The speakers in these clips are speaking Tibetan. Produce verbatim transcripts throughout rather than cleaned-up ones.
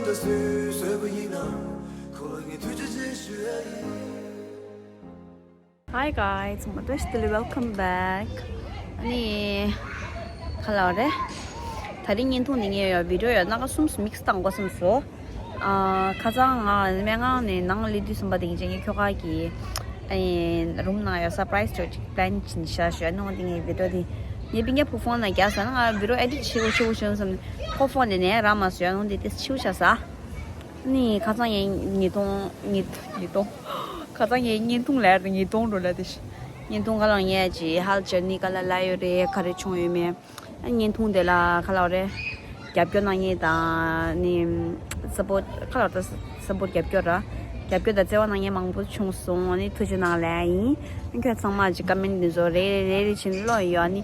Hi guys, ཚང་མ་བཀྲ་ཤིས་བདེ་ལེགས། Welcome back. ཨ་ནི་ག་ལབ་རེད། དེ་རིང་བརྙན་ཐུང་འདི་ངས་ཡོད་བི་ཌི་ཡོ་ཡོད་སྣ་ཁ་གསུམ་མིག་སི་བཏང་དགོས་བསམ་སོང་། ཨ། ཁ་སང་ང་སྨན་ཁང་ནས་ནང་སླེབས་དུས་ཙམ་པ་དེ་ཡིན་ཅིག་ངས་ཁྱོ་ག་གི་ཨ་ནི་རུམ་ནང་ཡོད་སར་པ་རའི་སི་ཅིག་པི་ལན་བྱས་ནས་བཞག་ཞོག་ནོ། འདི་ངས་བི་ཌི་ཡོ་དེ་ངའི་སྤུན་ཀྱག་བུ་ཕོན་ནང་བརྒྱབ་ཟེར་ན། ང་བི་ཌི་ཡོ་ཨེ་ཌིཊ་བྱེད་དགོས་བྱེད་དགོས་བྱུང་བསམ་ནས་ཁོ་ཕོན་དེ་ནས་རག་མ་སོང་ཡ། ནོ་འདི་ཏོག་ཙམ་འཕྱི་བོ་བྱས་ཟེར། ནི་ཁ་སང་ངས་ཉིས་སྟོང་ཉིས་ཉིས་སྟོང་། ཁ་སང་ངས་བརྙན་ཐུང་ལབ་ཡ་རེད། ཉིས་སྟོང་འགྲོ་ལབ་དེ་ཤི། བརྙན་ཐུང་ག་ལ་ངས་ཅི་ཧེལ་ཐི་ཇར་ནི་ག་ལ་ལབ་ཡོད་རེད། ག་རེ་བྱུང་ཡོད་མེད། ཨ། བརྙན་ཐུང་དེ་ལ་ག་ལབ་རེད། རྒྱབ་སྐྱོར་གནང་མཁན་དང་ནི་སཔོརྚ་ག་ལབ་རེད། སཔོརྚ་རྒྱབ་སྐྱོར་ར། རྒྱབ་སྐྱོར་དང་བརྩེ་བ་གནང་མཁན་མང་པོ་བྱུང་སོང་། ཨ་ནི་ཐུགས་རྗེ་གནང་ལབ་ཡ་ཡིན། ཨ། ཁྱོད་ཚང་མ་ཅིག་ཀོ་མེན་ཊི་འདི་ཚོ་རེ་རེ་རེ་རེ་བྱས་ནས་ཀློག་ཡོད། ཨ་ནི་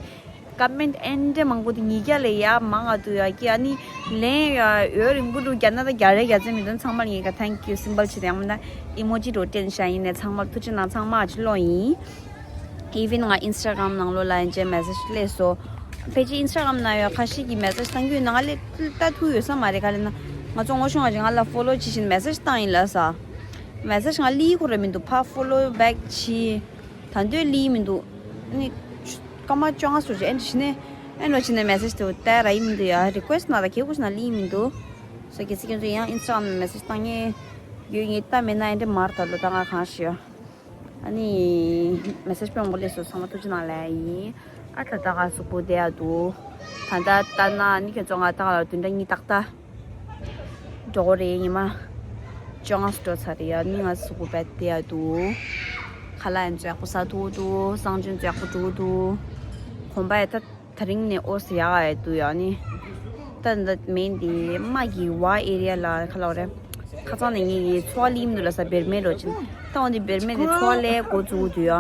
ཀོ་མེན་ཊི་ཨེ་འདྲ་མང་པོ་དེ་ཉིས་བརྒྱ་ལས་ཡར་མང་ང་འདུག་ཡ། ཀྱི་ཨ་ནི་ལན་ཡ་འོས་རིང་པོ་འདུག་རྒྱ་ནག་ད་རྒྱ་རེ་རྒྱ་ཚད་མི་འདུག་ཚང་མར་ངས་ཀ་ཐེང་ཀིའུ་སིམ་བོལ་བྱས་ཏེ་ཡང་མིན་ན་ཨི་མོ་ཇི་འདྲ་བོ་སྤྲད་བཞག་ཡིན་ནས་ཚང་མར་ཐུགས་རྗེ་གནང་། ཚང་མ་ཅིག་ཀློག་ཡིན། ཨི་ཝན་ང་ཨིན་སི་ཊ་གྷ་རམ་ནང་ལོགས་ལ་ཡིན་ཅེས་མེ་སེཇ་སླེབས་སོང་། ཕལ་ཆེར་ཨིན་སི་ཊ་གྷ་རམ་ནང་ཡོད་ཁ་ཤས་ཀྱིས་མེ་སེཇ་བཏང་གི་ཡོད་ན་ང་ལ་ལྟ་ཐུབ་ཡོད་ས་མ་རེད། ག་རེ་ན་ང་ཚོ་ངོ་ཤེས་པ་ཅིག་ང་ལ་ཕོ་ལོ་བྱེད་བཞིན་མེ་སེཇ་བཏང་ཡིན་ལབ་ས། མེ་སེཇ་ང་ལ་ཡེ་གོ་ར་མི་འདུག་ཕར་ཕོ་ལོ་བེག་བྱས། ད་དུང་ལ་ཡེ་མི་འདུག་ཨ་ནི་སྐར་མ་བཅོ་ལྔ་ཙམ་ཅིག་ཨེ་འདྲ་བྱས་ནས་ཨེ་འདྲ་བྱས་ནས་མེ་སེཇ་དེ་བལྟས་ར་ཡེ་མི་འདུག་ཡ། རི་ཀུ་ཨེ་སི་ཊི་གནང་དང་གལ་ཡོད་ན་ལ་ཡེ་མི་འདུག་སོ་གལ་སྲིད་ཁྱོད་ཚོ་ཡང་ཨིན་སི་ཊ་གྷ་རམ་ནང་མེ་སེཇ་བཏང་མཁན་ཡོད། ངས་ལྟ་མེད་ན་ཨེ་འདྲ་མར་ད་ལོ་ད་ང་གང་ཤེས། ཨ་ནི་མེ་སེཇ་དཔོན་པོ་སླེབས་སོང་། ཚང་མ་ཐུགས་རྗེ་གནང་ལབ་ཡ་ཡིན། ཨ་ད་ད་ག་གཟུགས་པོ་བདེ་ཡ་འདུག་ད་ལྟ་ལྟ་ན་ཨ་ནི་ཁྱོད་ཚོ་ང་ད་ག་ལ་བདུན་ཕྲག་གཉིས་ཏག་ཏག་འགྲོ་གི་རེད། ཉི་མ་བཅོ་ལྔ་ཙམ་འགྲོ་ཚར་རེད་ཡ། ཨ་ནི་ང་གཟུགས་པོ་དཔེ་བདེ་ཡ་འདུག་ཁ་ལག་ཡང་ཚོ་ཡག་པོ་ཟ་ཐུབ་འདུག་གསང་སྤྱོད་ཚོ་ཡག་པོ་འགྲོ་འདུག་གོམ་པ་ཡང་ད་དེ་རིང་ནས་ཨོ་ཙི་ཡག་ཡ་འདུག་ཡ། ཨ་ནི་ད་ད་མེན་དེ་རྨ་གི་བ་ཨེ་རི་ཡ་ལ་ག་ལབ་རེད། ཁ་སང་ནས་ངས་ཀྱི་ཚོ་བ་ལ་ཡེ་མི་འདུག་ལབ་ས། བེར་མེད་འགྲོ་ཕྱིན། ད་འོ་འདི་བེར་མེད་དེ་ཚོ་བ་ལ་ཡེ་འགོ་བཙུགས་འདུག་ཡ།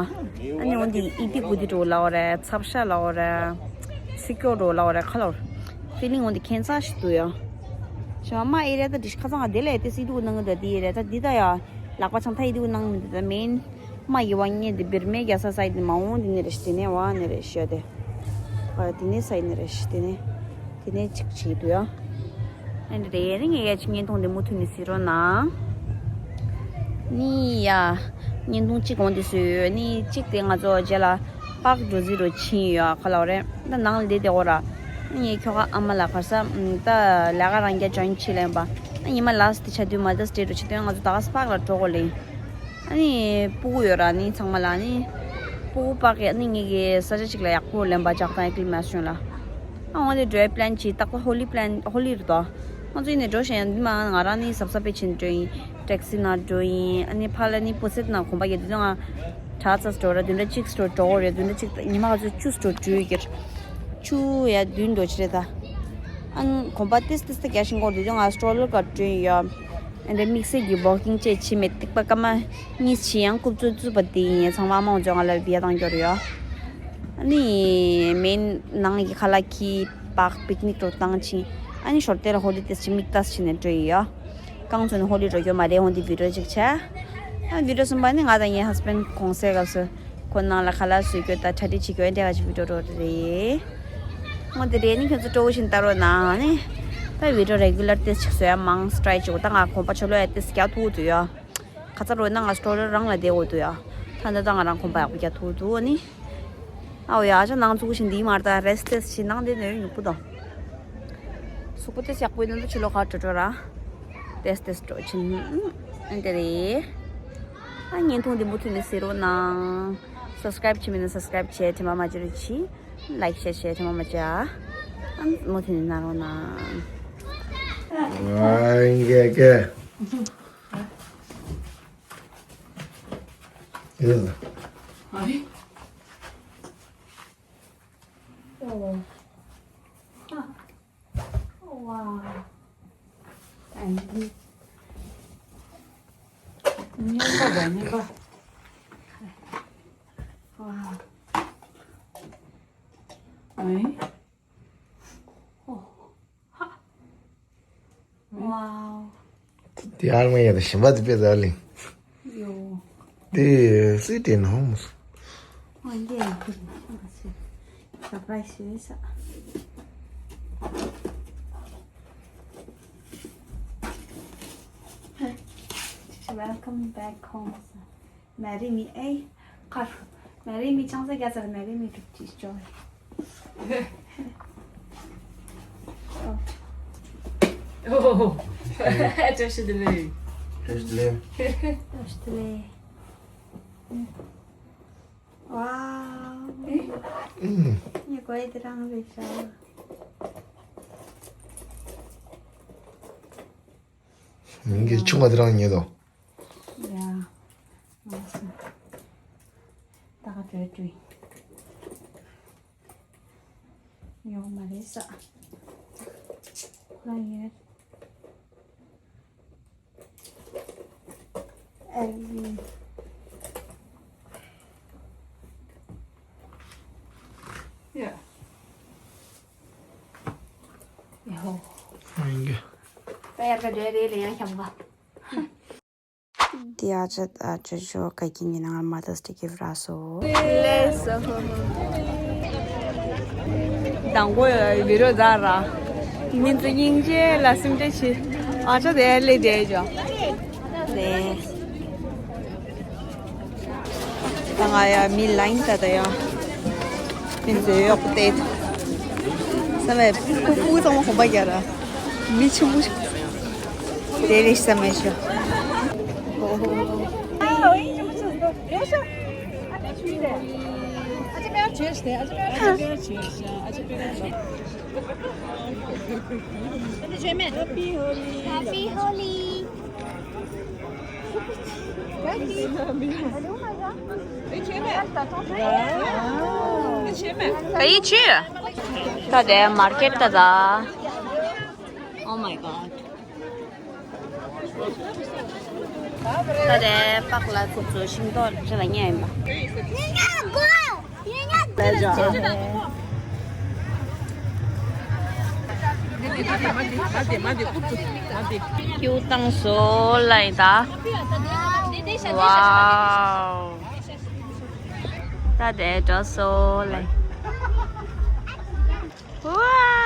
ཨ་ནི་འོ་འདི་ཨི་ཏི་གུ་ཏི་འགྲོ་ལབ་རེད། ཚབ་ཤ་ལབ་རེད། ཚིག་སྐྱོ་འགྲོ་ལབ་རེད། ག་ལབ་རེད། ཕི་ལིང་འོ་འདི་ཁྱད་མཚར་ཞིག་འདུག་ཡ། ཞོ་མ་ཨེ་རི་ཡ་ད་འདི་ཁ་སང་ང་དེ་ལ་ཡ་དེ་སི་ཏི་གུ་གནང་གི་འདུག་དེ་ཡེ་རེད། ད་འདི་ད་ཡ་ལག་པ་བྱང་ཐ་ཡེ་ཏི་གུ་གནང་མི་འདུག་ད་མེན། རྨ་ཡི་བ་ངས་འདི་བེར་མེད་རྒྱག་ས་སའི་འདི་མ་འོང་། འདི་ནས་རེ་ཞིག་དེ་ནས་བ་ནས་རེ་ཞིག་དེ། ཨ་འདི་ནས་སའི་ནས་རེ་ཞིག་དེ་ནས། དེ་ནས་གཅིག་བྱེད་དུ་ཡ། ཨ་འདི་རེད། ཨ་ནི་ངས་ཡ་ཅིག་བརྙན་ཐུང་འདི་མུ་མཐུད་ནས་གཟིགས་རོགས་གནང་། ནི་ཡ། བརྙན་ཐུང་གཅིག་འོང་དུས་སུ་ཡོད། ནི་གཅིག་དེ་ང་ཚོ་རྗེས་ལ་པག་འགྲོ་རྩིས་རུ་ཕྱིན་ཡོད། ག་ལབ་རེད། ད་ནང་ལ་བསྡད་དེ་འོ་ར། ངས་ཁྱོ་ག་ཨ་མ་ལ་གར་ས་ད་ལས་ཀ་རང་རྒྱ་ཇོ་ཡིན་བྱེད་ལེན་པ། ད་ཉི་མ་ལ་སི་ཊི་ཆ་དུས་མ་དར་སི་ཌེ་རུ་ཆ་དུས་ང་ཚོ་ད་ག་སི་པག་ལ་འགྲོ་དགོས་ལེ། ཨ་ནི་སྤུ་གུ་ཡོད་ར། ནི་ཚང་མ་ལ་ནི་སྤུ་གུ་པག་གི་ཨ་ནི་ངེད་ཀྱི་ས་ཆ་གཅིག་ལ་ཡག་པོ་ལེན་པ་ཇག་དང་ཨེ་ཀི་ལི་མ་སི་ཅོན་ལ། ཨ་འོ་དེ་འགྲོའི་པི་ལན་བྱེད། ཏག་ཏག་ཧོ་ལི་པི་ལན་ཧོ་ལི་རུ་དོ། ང་ཚོ་ཡིན་ནས་འགྲོ་བཞིན་ཡང་འདི་མ་ང་རང་ནི་གཟབ་གཟབ་པའི་ཆེན་འགྲོ་ཡིན། ཊེག་སི་ནང་འགྲོ་ཡིན། ཨ་ནི་ཕར་ལ་ནི་པོ་སེད་ནང་གོམ་པ་རྒྱག་དུས་ང་དྲག་ཙམ་འགྲོ་ར། བདུན་ཕྲག་གཅིག་འགྲོ་འགྲོ་གི་རེད། བདུན་ཕྲག་གཅིག་ཉི་མ་ག་ཚོད་བཅུ་འགྲོ་འགྲོ་ཡི་གེར། བཅུ་ཡ་བདུན་འགྲོ་ཆེ་རེད་ད། ཨ་ནི་གོམ་པ་ཏིས་ཏིས་ཏ་རྒྱག་བཞིན་འགྲོ་དུས་ང་སི་ཊོ་ལར་ག་འགྲོ་ཡིན་ཡ། ཨ་འདྲ་དམིགས་བསལ་གྱི་ཝོག་ཀིང་ཅེས་བྱེད་མེད། ཐིགས་པ་སྐར་མ་གཉིས་བྱས་ཡང་རྐུབ་ཚོ་བཙུགས་པ་དེ་ཡིན། ཚང་མ་མང་ཚོ་ང་ལ་བི་ཡ་བཏང་འགྱོ་རེད་ཡ། ཨ་ནི་མེན་ནང་གི་ཁ་ལག་གི་པག་པིག་ནིག་འགྲོ་བཏང་ཕྱིན། ཨ་ནི་ཞོར་དེ་ལ་ཧོ་ལི་ཏེས་ཅི་མིག་ཏས་བྱས་ནས་འགྲོ་ཡི་ཡ། རྐང་ཚོ་ནི་ཧོ་ལི་འགྲོ་རྒྱུ་མ་རེད། འོ་འདི་བི་ཌིའོ་ཅིག་བྱ། ཨ་བི་ཌིའོ་གསུམ་པ་ནི་ང་དང་ངའི་ཧས་བྷེན་གུང་སེང་སྐབས་སུ་ཁོ་ནང་ལ་ཁ་ལག་བཟོ་རྒྱུ་དང་གྲ་སྒྲིག་བྱེད་རྒྱུ་ཨེ་འདྲ་ག་ཅིག་བི་ཌིའོ་འགྲོ་རེད། འོ་འདི་རེད། ནི་ཁྱོད་ཚོ་སྤྲོ་བོ་བཞིན་ལྟ་རོགས་གནང་ནི། ད་བི་ཌིའོ་རེ་གུ་ལར་ཏེས་ཅིག་བཟོ་ཡ་མང་སི་ཊའི་ཅིག་ད་ང་གོམ་པ་ཆོ་ལོ་ཡ་ཏེས་རྒྱག་ཐུབ་འདུག་ཡ། ཁ་ཚ་རོགས་ན་ང་སི་ཊོ་ལར་རང་ལ་བསྡད་འོ་འདུག་ཡ། ད་ད་ད་ང་རང་གོམ་པ་ཡག་པོ་རྒྱག་ཐུབ་འདུག་ཨ་ནི། ཨའོ་ཡ། ཨ་ཅག་ནང་ཚུགས་ཤིང་འདི་མར་ད་རེ་སི་ཊི་ཏེས་ཤིང་ནང་འདི་ནས་ཡོད་ཉུག་པོ་དང་། གཟུགས་པོ་ཏེས་ཡག་པོ་ཡིན་ན་ཕྱི་ལོགས་ཁ་འགྲོ་འགྲོ་ར། ཏེས་ཏེས་འགྲོ་ཕྱིན། ཨ་འདི་རེད། ཨ་བརྙན་ཐུང་འདི་མུ་མཐུད་ནས་གཟིགས་རོགས་གནང་། སབ་སི་ཀ་རེབ་བྱས་མེད་ན་སབ་སི་ཀ་རེབ་བྱས། དྲན་པ་མ་བརྗེད་རོགས་གྱིས། ལའིག་ཤེར་བྱས་དྲན་པ་མ་བརྗེད་ཨ། ཨ་མུ་མཐུད་ནས་གནང་རོགས་གནང་། ཨ་ཡིན་གྱི་ཡིན་གྱི། ཡིན། ཨ་རེ། ཨོ། ཨ། ཨོ་ཝའོ། ཨ་ནི། རྔན་པ་དང་རྔན་པ། ཝའོ། ཨེ། ཨོ། ཧ། ཝའོ། དེ་ཨ་མ་ཡ་ད་ཞིམ་པ་དེ་དཔེ་ཟ་ལིང་། ཡོ། དེ་སི་ཏེ་ནོ་མོ། ཨོ་ཡེ། སར་པ་རའི་སི་ཞུ་ས། Welcome back home. Marry me, eh? ཁར། Marry me ཅང་ས་རྒྱ་ཚར། Marry me གྲུབ་ཀྱི་ཅོ། ཨོ། བཀྲ་ཤིས་བདེ་ལེགས། བཀྲ་ཤིས་བདེ་ལེགས། བཀྲ་ཤིས་བདེ་ལེགས། ཝའོ། ངའི་གོས་དེ་རང་རེད་ཤག་མིང་གི་ཆུང་བ་དེ་རང་ཉོས་དོ། ཡ། ང་སུ། ད་ག་བྲོས་བྲོས། ཡོང་མ་རེད་ས། ཁོ་རང་ཡོད། ཨེ། ཡ། ཡ་ཧོ། ཨིན་གི། ད་ཡར་ག་འདྲ་རེད་ལེ་ཡང་ཤམ་པ། དེ་ཨ་ཅག་ཨ་ཅག་ཞོ་ག་གི་ཉི་ནང་Mother's Day gift རག་སོ། ལེ་སོ། དང་པོ་ཡ་བི་རོ་ཛ་ར། མི་ཚེ་སྙིང་རྗེ་ལ་སེམས་ཁྲལ་བྱེད། ཨ་ཅག་དེ་ལེ་དེ་ཇོ། ལེ། ད་ང་ཡ་མི་ལ་ཡིན་ད་ད་ཡ། མི་ཚེ་ཡག་པོ་དེ། ས་མེད་ཕུ་ཕུ་ཚང་མ་ཧོན་པ་རྒྱ་ར། མི་ཆུ་མུ། དེ་རེད་བསམ་མེད་ཤོ། Happy Holi. ག་ཡི་ཆུ། ད་དེ་མར་ཀེཊ་ད་ད། Oh my god. ད་དེ་པགས་ལ་ཚུགས་ཚུགས་ཤིང་ཏོག་ཁྲི་ལ་ཉལ་ཡིན་པ། ཀྱུ་བཏང་སོ་ལ་ཡིན་ད། ཝའོ། ད་དེ་འགྲོ་སོ་ལ་ཡིན། ཝའོ།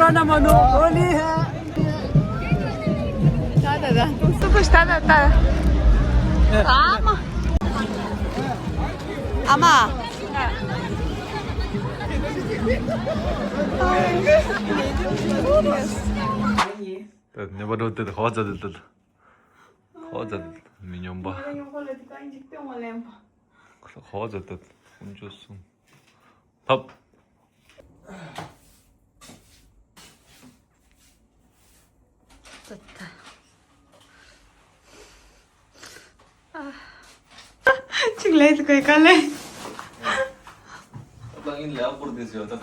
ཨ་མ། ད་ནེ་བར་ཌོ་དེ་ཧོ་ཛ་དེ་དེ་ཧོ་ཛ་དེ་མི་སྙོམས་པ། ཧོ་ཛ་དེ་ཀུན་སྤྱོད་གསུམ་ཐབས། ཙི་ཙི། ཨ། གཅིག་ལས་དུ་གོས་ག་ལས། ད་ངས་ལས་ཨ་པོར་དེ་ཟེར་བ་ད་ད་ད་ཧ་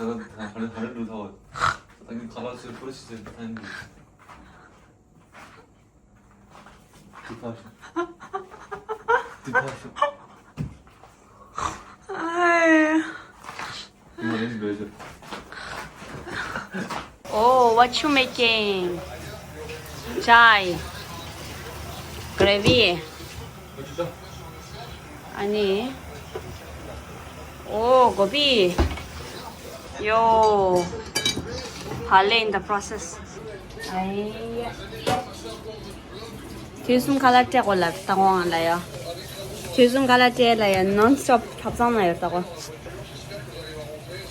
རེ་ཧ་རེ་འགྲོ་ཐལ་བ། ད་ངས་ཁ་ལག་ཚོས་པོར་ཤི་ཟེར་ད་ཡིན། དེ་ཕར་ཤོག་དེ་ཕར་ཤོག་ཨའི། Oh, what you making? Chai. Gravy. ཨ་ནི། Oh, gobi. Yo. Hale in the process. ཨའི། དུས་གསུམ་ཁ་ལག་སྤྲད་དགོས་ལབ་ད་གོ་ང་ལ་ཡ། དུས་གསུམ་ཁ་ལག་སྤྲད་ལ་ཡ་ནོན་སི་ཊོབ་ཐབ་ཚང་ན་ཡོད་ད་གོ།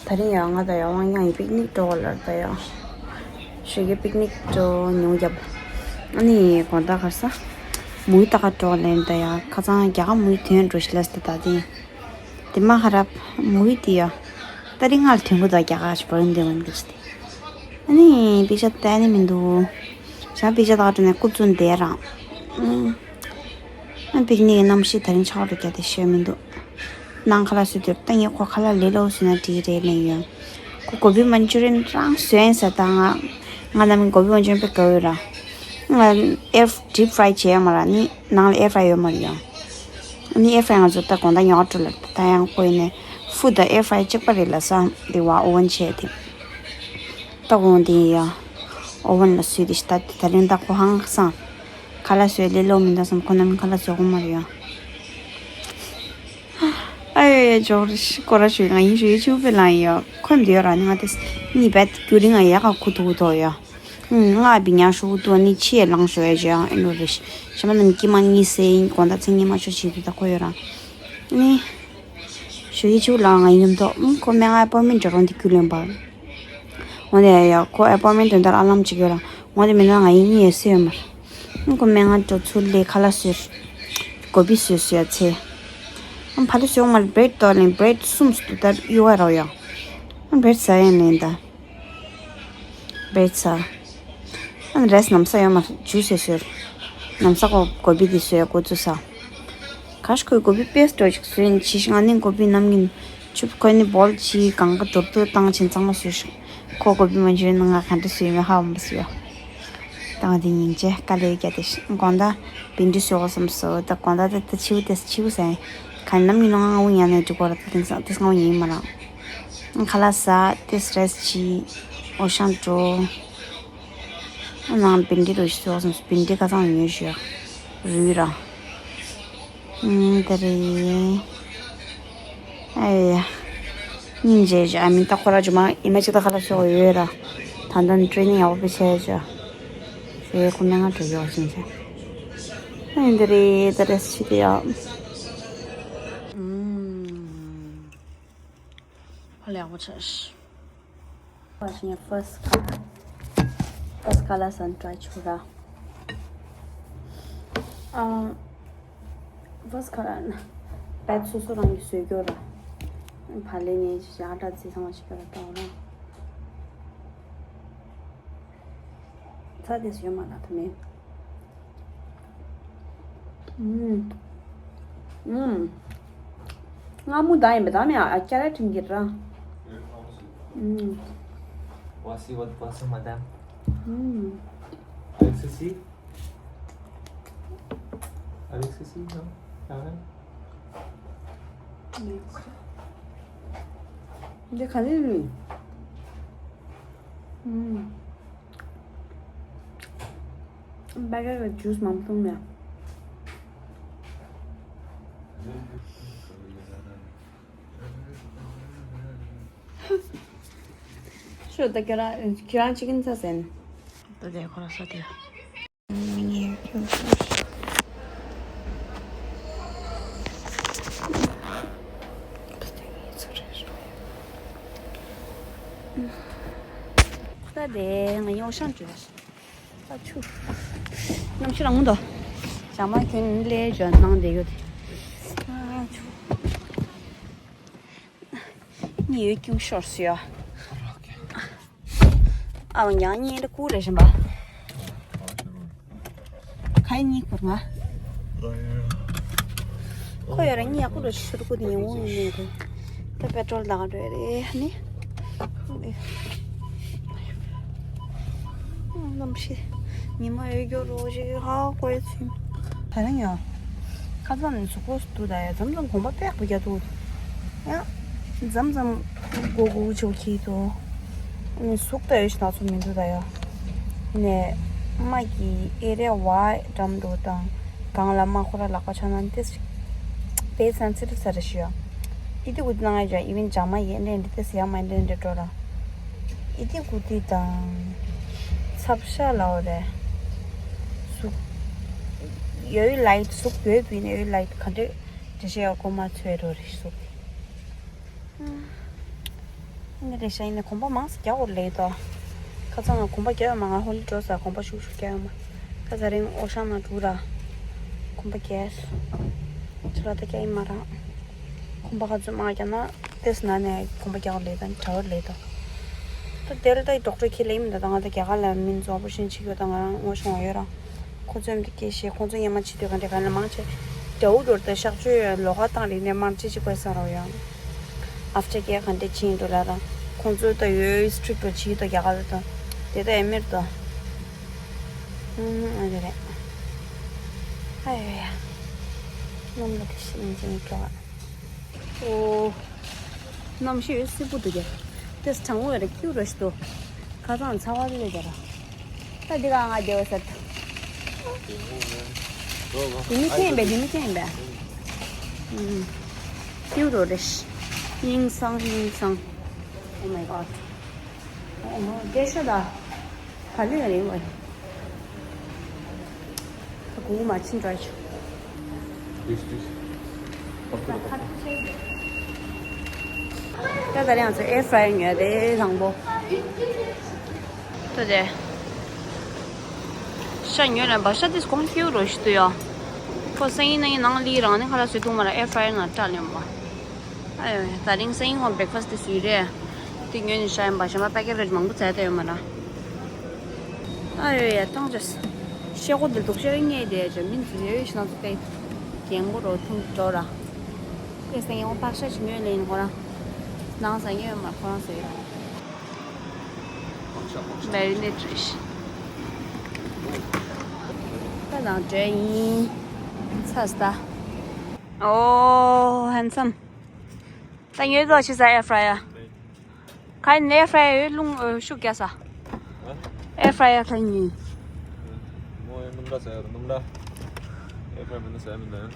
ད་རིང་ཡང་ང་དང་ཡང་དབང་ཡང་ཡི་པིག་ནིག་འགྲོ་བ་ལར་ད་ཡང་ཞོགས་ཀའི་པིག་ནིག་འགྲོ་ཉུང་རྒྱབ། ཨ་ནི་དགོང་དག་གར་ས་མུའི་ཏ་ཁ་འགྲོ་ལེན་ད་ཡང་ཁ་ཚང་རྒྱ་གར་མུའི་དོན་འགྲོ་ཤི་ལས་ད་ད་དེ་དེ་མ་ཧ་རབ་མུའི་དེ་ཡ་ད་རིང་ང་ལ་དོན་གུ་ད་རྒྱ་གར་ཞི་བར་འདོན་མིན་གི་ཅི་དེ་ཨ་ནི་པིག་ཤ་ད་ནི་མི་འདུག་ཤ་པིག་ཤ་ད་ཁ་འགྲོ་ནས་ཀུབ་ཙུན་དེ་རང་ཨ་པིག་ནིག་གི་གནམ་གཤིས་ད་རིང་ཆར་པ་རྒྱག་དེ་ཤོད་མི་འདུག་ནང་ཁ་ལག་བཟོས་དུས་ད་ངས་ཁོ་ཁ་ལག་ལས་སླ་པོ་བཟོས་ན་འགྲིག་རེད་ལན་ཡོད། ཁོ་གོ་བི་མན་ཅུ་རི་ཡན་རང་བཟོས་ཡིན་ཟེར་ད་ང་ང་ནམ་གོ་བི་མན་ཅུ་རི་ཡན་དཔེ་དགའ་ཡོད་ར། ང་ཨེར་ཌིབ་ཕ་རའི་བྱས་ཡོད་མ་ར་ནི་ནང་ལ་ཨེར་ཕ་རའི་ཡོད་མ་རེད་ཡ། ནི་ཨེར་ཕ་རའི་ང་ཚོ་ད་དགོང་དག་ཉོ་སྤྲོ་ལ་ད་ཡང་ཁོ་ཡིན་ནས་ཧྥུ་ད་ཨེར་ཕ་རའི་གཅིག་པ་རེད་ལ་ས་འདི་བ་ཨོ་ཝན་བྱས་དེ། ད་དགོང་དེ་ཡ་ཨོ་ཝན་ལ་བཟོས་དེ་ཤི་ད་དེ་ད་རིང་ད་ཁོ་ཧང་སང་། ཁ་ལག་བཟོས་ལས་སླ་པོ་མིན་འདུག་བསམ། ཁོ་རྣམས་ཁ་ལག་བཟོ་གི་མ་རེད་ཡ། ཨ་ཡོ་ཡོ། ཇོ་རི་ཤི་ཀོ་ར་ཞུ། ང་ཡིན་ཞུ་ཡི་ཆུ་བེ་ལང་ཡོ། ཁོམ་དུ་ཡོ་ར་ནི་ང་དེ་ནི་བད་རྒྱུ་རིང་ང་ཡ་ཁ་ཁུ་ཐུག་ཐོ་ཡོ། ང་བི་ཉ་ཤུ་ཏུ་ནི་ཆི་ཡ་ལང་ཞུ་ཡ་ཇོ་ཨ་ནོ་རི་ཤི་ཤ་མ་ནམ་ཀི་མ་ནི་སེ་ཡིན་གོང་ད་ཚེ་ཉི་མ་ཆོ་ཆི་དུ་ད་ཁོ་ཡོ་ར་ནི། ཞུ་ཡི་ཆུ་ལ་ང་ཡིན་ཐོག་ཁོ་མེ་ང་ཨེ་པོ་མེན་འགྲོ་རོང་དེ་ཁུལ་ལེན་པ། འོ་དེ་ཡ་ཁོ་ཨེ་པོ་མེན་དོན་དག་ཨ་ལམ་ཅིག་ཡོད་ར། འོ་དེ་མིན་ན་ང་ཡིན་ཡེ་སེ་ཡོད་མར། ཁོ་མེ་ང་འགྲོ་ཚུར་ལས་ཁ་ལག་བཟོས། གོ་བི་བཟོས་བཟོས་ཡ་ཚེ། ཕ་ལུ་བཟོས་མར་བྲེད་དོ་ལེན་བྲེད་གསུམ་སུ་དུ་ལྟར་གཡུ་བ་རོ་ཡ། བྲེད་ཟ་ཡ་ལེན་ད། བྲེད་ཟ། ཨ་ནི་རེས་ནམ་ས་ཡོད་མ་ཇུས་ཟེར་ཟེར། ནམ་ས་ཀོ་གོ་བི་དེ་ཟོས་ཀོ་ཚུ་ཟ། ག་ཤ་ཁོའི་གོ་བི་པེ་སི་ཊི་འདྲ་ཅིག་བཟོས་ཡིན་ཅི་ཞིག་ང་ནི་གོ་བི་ནམ་གིན་ཆུ་ཁོས་ནི་བོལ་ཅི་གང་ག་གྲུབ་ཏུ་བཏང་ཕྱིན་ཚང་མ་ཟོས་ཤིག་ཁོ་གོ་བི་མ་འཇུས་ན་ང་ག་འདྲ་ཟོས་མི་ཧ་བམ་པ་ཟོས། ད་ང་དེ་སྙིང་རྗེ་དཀའ་ལས་བརྒྱབ་དེ་ཤི་དགོང་དག་བིན་འབྲི་བཟོས་གོ་བསམ་སོ། ད་དགོང་དག་དེ་ད་ཆིའུ་དེ་ཆིའུ་ཟེར། ག་ནམ་ཡིན་ནོ་ང་ངུ་ཉན་ནས་འགྲིག་གོ་ར། ད་དེང་སང་དེ་སང་ངུ་ཉན་ཡིན་མ་ར། ཁ་ལག་ཟ་དེ་རེས་ཅི། འོ་ཤང་འགྲོ། ཨ་ནང་བིན་འབྲི་རུ་ཞིག་བཟོས་གོ་བསམ་སོ། བིན་འབྲི་ཁ་སང་ཉོས་ཞུ་ཡ་རུས་ར། ཨུམ་དེ་རེད། ཨེ་ཡ། སྙིང་རྗེ་ཞུ། ཨ་མི་ད་ཁོ་ར་ཇུ་མ་ཡི་མ་ཅིག་ད་ཁ་ལག་བཟོས་གོ་ཡོད་ར། ད་ད་ནི་ཊེ་རེ་ནིང་ཡག་པོ་བྱས་ཞུ། ཞུ་ཡ་ཁོ་མེ་ང་འགྲོ་ཡོད་ཅིང་ཆ། ཨེ་འདི་རེད་ད་རེས་ཕྱི་དེ་ཡ། ཨུམ། ཕ་ལ་ཡག་པོ་བྱས་ཤི། ཕ་ཤི་ཡ་ཕར་སི་ཁ་ལ་ཕར་སི་ཁ་ལ་སན་ཊ་རའི་ཆུ་ར། ཨ། ཕར་སི་ཁ་ལ་ན་བད་སོ་སོ་རང་གི་བཟོས་རྒྱུ་ར། ཕ་ལེ་ནས་ཞག་གྲངས་ཚེ་ཚང་བ་ཞིག་ག་ར་བཏང་ར། ཚ་དེ་སུ་ཡོད་མ་ལ་ཐ་མེད། ཨུམ། ཨུམ། ང་མུ་ད་ཡིན་པ་ད་མེ་ཨ་ཀྱ་ར་ཁྲིམ་གྱི་ར། ཨུམ། Voici votre boisson, madame. ཨུམ། Avec ceci? Avec ceci, non? Ah ouais? འདི་ག་ནས་ནི། ཨུམ། བྷེ་ཀར་གྱི་ཇུས་མང་པོ་འཐུང་ནས། ཤོ་ད་ཁྱོད་རང་ཁྱོད་རང་ཅི་གིན་ཚ་ཟེར་ན། ད་དེ་ཁོ་ར་ས་དེ། ད་དེ་ང་ཡོང་ཤང་བྲོས། ཨ་ཆུ། གནམ་གཤིས་རང་མོ་འདུག་ཇ་མ་ཁྱོད་ནི་ལས་ཇ་ནང་བསྡད་ཡོད་དེ། ཨ་ཆུ། ཉི་འོད་ཀྱང་ཤོར་སོང་ཡ། ཨ་བ་ཉང་གཉིས་ལ་ཀུ་རེ་བཞིན་པ། ག་ཡི་གཉིས་ཁུར་ང་། ཁོ་ཡོད་ར་གཉིས་ཡག་པོ་འགྲོ་ཤི་ཤུ་རུ་ཀུ་དེ་ཉིན་འོང་ཡིན་ནས་རེད། ད་པེ་ཊྲོལ་ལ་འགྲོ་ཡ་རེད་ནི། གནམ་གཤིས། ཉི་མ་འོད་སྐྱོ་རོ་ཞིག་ཧ་གོ་ཡ་ཚུལ། ད་རིང་ཡང་། ཁ་སང་ནས་གཟུགས་པོ་སུ་དུ་ད་ཡ་མཚམས་མཚམས་གོམ་པ་པེག་པོ་རྒྱག་འདུག་ཡ། མཚམས་མཚམས་མགོ་སྒུར་ཆོག་གི་འདུག་ཨ་ནི་གཟུགས་ད་ཡོད་ཤི་ན་ཚོ་མི་འདུག་ད་ཡ། ནས་མ་གི་ཨེ་རེ་བ་འགྲམ་དུ་དང་གང་ལ་མ་ཁོ་ར་ལག་པ་ཆ་ན་ཏེ་ཞིག་པེ་སན་སི་ཊིབ་ས་རེ་ཤི་ཡ། ཨི་ཏི་གུ་ཏི་ནང་ཡ་ཇ་ཨི་ཝན་ཇ་མ་ཡེ་འདྲེ་འདྲེ་ཏེ་སི་ཡ་མ་འདྲེ་འདྲེ་འགྲོ་ར། ཨི་ཏི་གུ་ཏི་དང་། ཚབ་ཤ་ལའོ་རེ། གཟུགས། ཡོད་ལའིཊ་གཟུགས་ཡོད་པིན་ཡོད་ལའིཊ་ག་འདྲེ་འདྲེ་ཤི་ཡ་གོ་མ་ཚོད་རོ་རེ་གཟུགས། ནི་རེ་ཤ་ཡིན་ནི་གོམ་པ་མང་སི་རྒྱག་འོར་ལེ་དོ། ཁ་ཚང་ང་གོམ་པ་རྒྱག་ཡོད་མ་ང་ཧོ་ལི་འགྲོ་ས་གོམ་པ་ཤུག་ཤུག་རྒྱག་ཡོད་མ། ཁ་ཚ་རིང་ཨོ་ཤང་ན་འགྲུ་ར། གོམ་པ་རྒྱག་ཆ་ལ་ད་རྒྱག་ཡིན་མ་ར། གོམ་པ་ག་ཚོད་མང་རྒྱག་ན་ཏེས་ན་ནས་གོམ་པ་རྒྱག་འོར་ལེ་དང་དྲ་འོར་ལེ་དོ། ད་དེ་ལ་ད་ཡི་ཌོག་ཊར་ཁྱེད་ལེ་ཡིན་མི་འདུག་ད་ང་ད་རྒྱ་གར་ལ་མིན་ཙོ་པོ་ཤིན་ཆིག་ཡོད་ད་ང་རང་ངོ་ཤོང་བ་ཡོད་ར། ཁོ་ཚོའི་མི་དེ་སྐད་བཤད་ཁོང་ཚོ་ཉན་མ་བྱེད་དུས་ག་འདྲ་ག་ལ་མང་ཆེ། དགྲ་བོ་འགྲོ་ད་གཤག་བཅོས་ལོགས་ཀ་བཏང་རིག་ནས་མར་ཅི་ཅི་དགོས་ས་རོ་ཡང་། ཨབ་ཆ་སྐད་ག་འདྲ་ཕྱིན་འགྲོ་ལ་ར། ཁོང་ཚོ་ད་ཡོད་སི་ཊི་རིག་ཏོ་ཇི་ཏོ་རྒྱ་གར་ལ་ད། དེ་ད་ཨེ་མེར་ད། ཨུམ་ཨ་རེ་རེ། ཨ་ཡོ་ཡ། ནམ་ལ་དེ་ཤི་ཡིན་ཅི་ནི་ཀྱོ་ཨ། ཨོ། གནམ་གཤིས་སིལ་པོ་འདུག་གས། དེ་གྲང་མོ་ཡོད་རེད་ཁྱིའུ་ར་ཞིག་ཏུ། ཁ་སང་ཚ་བ་ལས་ཀྱ་ར། ད་འདི་ག་ང་རྒྱལ་བ་ཟེར་ཏུ། དེ་མི་ཁེངས་པས། དེ་མི་ཁེངས་པས། ཨུམ། ཁྱེའུ་རོ་རེད། སྙིང་སང་སྙིང་སང་། Oh my god. ཨོ་མ་སྐད་ཤོད་ད། ག་ལེ་ག་ལེ་བ། ད་གུང་མ་ཕྱིན་འགྲོ་ཆུ། ད་ད་རེང་ཚོ་air fryer ཉོས་རེད་དང་པོ། ད་དེ། ཤ་ཉོས་ལ་བ་ཤ་དེ་གོང་ཁྱེའུ་རོ་ཞིག་ཏུ་ཡོད། ཁོ་སང་ཉིན་གནངས་ཉིན་ནང་ལི་རང་ནི་ཁ་ལག་བཟོས་འདུག་མ་ར་air fryer ནང་བཀྲ་ལེན་པ། ཨ་ཡོ། ད་རིང་སང་ཉིན་ཁོང་breakfast དེ་བཟོས་རེད། དེ་ཉོས་ནས་ཤ་ཡིན་པ་གཞན་པ་packet ག་ཅིག་མང་པོ་བཙལ་བསྡད་ཡོད་མ་ར། ཨ་ཡོ་ཡ་ཐང་ཅོས། ཤེལ་སྒོ་འདི་འདུག་ཤེལ་ངེས་དེ་ཅོ་མིན་ཚུལ་ཡོད་ཤི་ན་ཚོ་ཏེ། རྒན་གོ་རོ་ཐུང་འགྲོ་ར། དེ་སང་ཉིན་ཁོང་ཕག་ཤ་ཅིག་ཉོས་ལེན་ཁོ་ར། ནང་ས་ཉོས་མ་ཁོ་རང་ཟེར་ཡོད། marinate རེད་ཤི། ད་ནང་འདྲེ་ཡིན། ཚ་སྟ། ཨོ་handsome། ད་ཉོས་ཚོ་ཕྱི་ས་air fryer། ག་ནས་air fryer ཡོད་རླུང་ཨོ་ཤུགས་རྒྱག་ས། air fryer ག་ཉོས། མོ་ཡི་སྣུམ་འདྲ་ཟ་ཡ་ར་སྣུམ་འདྲ། air fryer མིན་ན་ཟ་ཡ་མིན་ན།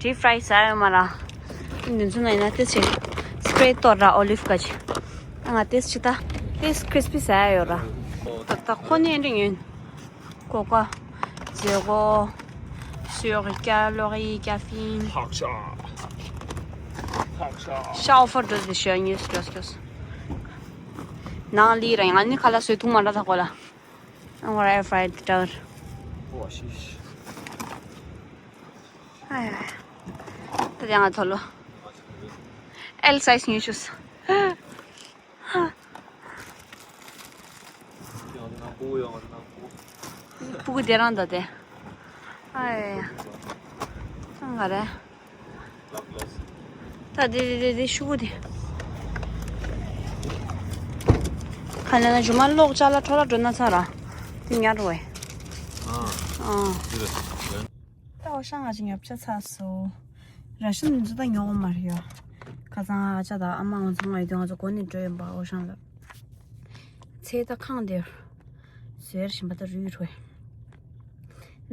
deep fry ཟ་ཡ་མ་ར། འདི་ཚོ་ན་ཡིན་ན་ཏེ་ཆེ། spray གཏོར་ར་olive ག་ཆེ། ང་ཏེ་ཆེ་ད། ཏེ་crispy ཟ་ཡ་ཡོད་ར། ད་ད་ཁོ་ནས་འདྲི་ཉོས། Coco, zéro, sur calorie, caffeine. ཧག་ཤ། ཧག་ཤ། ཤ་offer འགྲོ་ཟེར་ཞུ་ཉེས་སྐྱོ་སྐྱོ། ནང་ལི་ར་ཡང་ནི་ཁ་ལག་བཟོས་འདུག་མ་འདྲ་ད་གོ་ལ། ཨང་བ་ར་air fry འདི་འདྲ། ཨོ་ཤི་ཤི། ཨ་ཡ། ད་དེ་ང་ཐོ་ལོ། L size ཉོས་ཤུས། སྤུ་གུ་དེ་རང་ད་དེ། ཨ་ཡ་ཡ། ཨང་ག་རེ། ད་དེ་དེ་དེ་དེ་ཤུ་གུ་དེ། ག་ལེ་ན་ཞུ་མ་ལོག་ཅ་ལ་ཁྲོ་ལ་འགྲོ་ན་ཚ་ར། དེ་ཉར་བས། ཨ། ཨ། ད་འོ་ཤ་ང་ཅིག་ཉོ་ཆ་ཚ་སོ། ར་ཤ་འདི་ཚོ་ད་ཉོ་མ་རེད་ཡ། ཁ་སང་ཨ་ཅག་དང་ཨ་མ་ང་ཚོ་ང་ཡོད་དུས་ང་ཚོ་སྒོ་ནས་འགྲོ་ཡོད་པ་འོ་ཤང་ལ། ཚེ་ད་ཁང་དེར་ཟེར་བཞིན་པ་ད་རུས་རུས།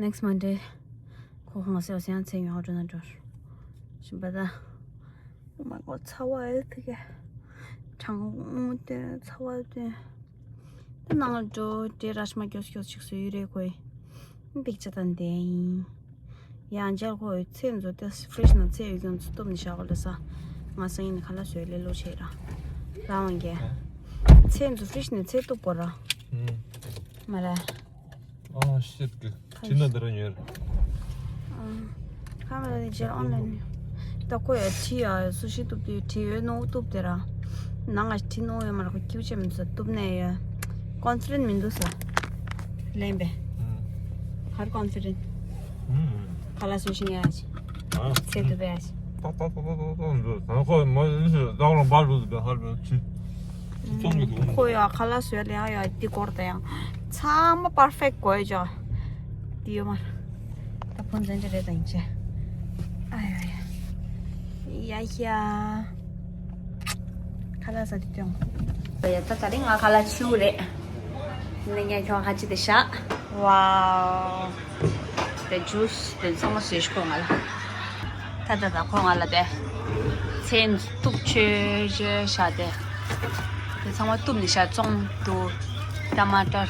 Next Monday ཁོ་ཁང་སེ་བ་སེ་ཡང་ཚེ་ཉོ་འགྲོ་ན་འགྲོ། བཞིན་པ་ད། Oh my god ཚ་བ་ཨེ་ཐི་གེ། གྲང་མོ་སྟོན་ཚ་བ་སྟོན། ད་ནང་ལ་འགྲོ་དེ་ར་ཤ་མ་སྐྱོ་སྐྱོ་ཅིག་བཟོས་ཡོད་རེད་ཁོས། འདི་ཅག་དང་ལྡན་ཡིན། ཡང་རྒྱལ་ཁོ་ཚེ་མཛོ་དེ་fridge ནང་ཚེ་ཡོད་ཀྱང་ཚུ་གཏུབ་ནས་བཞག་གོ་ལ་ས། ང་སང་ཉིན་ཁ་ལག་བཟོས་ལེ་ལོ་བྱས་ར། རང་དབང་རྒྱལ། ཚེ་མཛོ་fridge ནས་ཚེ་གཏུབ་གོ་ར། མ་ར། ཨ་ཤིད་གི་ཁྲི་ན་འདི་ར་ཉོས། ཁ་མ་ལ་ནི་ཇེར་ཨོན་ལན་ནི། ད་ཁོ་ཡ་ཁྲི་ཡ་སུ་ཤི་གཏུབ་དུས་ཁྲི་ཡོད་ནོ་གཏུབ་དེ་ར། ནང་ང་ཁྲི་ནོ་ཡོད་མ་ར་ཁོ་ཀྱུ་ཅེ་མི་འདུག་ས་གཏུབ་ནས་ཡ། confident མི་འདུག་ས། ལན་པས། ཧར་confident། ཁ་ལ་སུ་ཤི་ཡ་ཅི། ཚེ་གཏུབ་ཡ་ཅི། ཁོ་ཡ་ཁ་ལག་བཟོས་ལེ་ཡ་ཡ་འདི་སྐོར་དང་ཡང་ཚང་མ་perfect དགོས་ཅོ། འདི་ཡོད་མ་ར། ད་ཕོན་ཚན་ཅི་རེད་དང་ཅི། ཨ་ཡ་ཡ། ཡ་ཡ། ཁ་ལག་ཟ་དུས་ཀྱང་། ཡ་ད་ད་རིང་ང་ཁ་ལག་ཆུ་རེད། ནི་ཉ་ཁྱོང་ཁ་ཅི་དེ་ཤ། Wow། དེ་ཇུས་དེ་ཚང་མ་བཟོས་ཤིག་ཁོ་ང་ལ། ད་ད་ད་ཁོ་ང་ལ་དེ། ཚན་གཏུབ་ཆོས་ཆོས་ཤ་དེ། དེ་ཚང་མ་གཏུབ་ནི་ཤ་བཙོང་དུ། ཏ་མ་ཏར།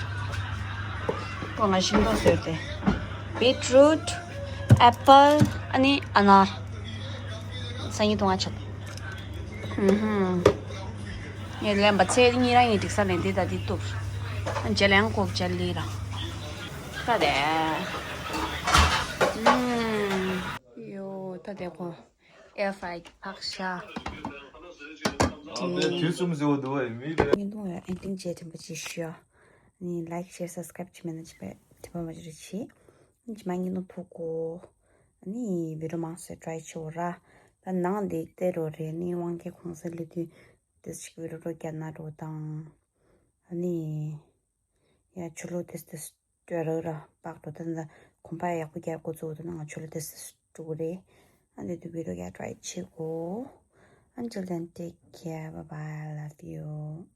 ཁོ་ང་ཤིང་ཏོག་བཟོས་ཏེ། Beetroot, apple ཨ་ནི་ཨ་ན། སང་ཉིན་དུང་ང་ཆོག་ངས་ལན་པ་ཚེ་གཉིས་རང་ཡིན་འགྲིག་ས་ལན་འདི་ད་འདི་གཏུབ། ཨ་འཇལ་ཡང་ཀོབ་འཇལ་ལི་ར། ད་དེ། ཡོ་ད་དེ་ཁོ། air fry ཕག་ཤ། དུས་གསུམ་ཟེར་བ་འདུག་བས་མི་རེད། ཉིན་དུང་ཡང་ཨེན་ཏིང་རྗེས་དྲན་པ་ཅིག་ཞུ་ཡ། ནི་like share subscribe བྱེད་མེད་ན་བྱེད་པ་དེ་པ་མ་ཅི་རེད་བྱེད། ནི་ཇི་མ་ཉིན་དུང་ཕུག་གོ། ནི་video མང་སེ་try བྱེད་འོ་ར། ད་ནང་འདི་བལྟས་རོ་རེད་ནི་དབང་སྐྱེ་གོང་ས་སླེབས་དུས་དེ་ཅིག་video རོ་རྒྱ་ན་རོ་དང་། ནི། ཡ་ཆུ་ལོ་དེ་དེ་སྤྲོད་ར་ར་པགས་འགྲོ་ད་ད་གོམ་པ་ཡག་པོ་རྒྱག་འགོ་བཙུགས་འདུག་ན་ང་ཆུ་ལོ་དེ་དེ་སྤྲོད་གི་རེད། ཨ་འདི་དུ་བི་རོ་ཡ་try བྱེད་གོ། Until then take care, bye bye, love you.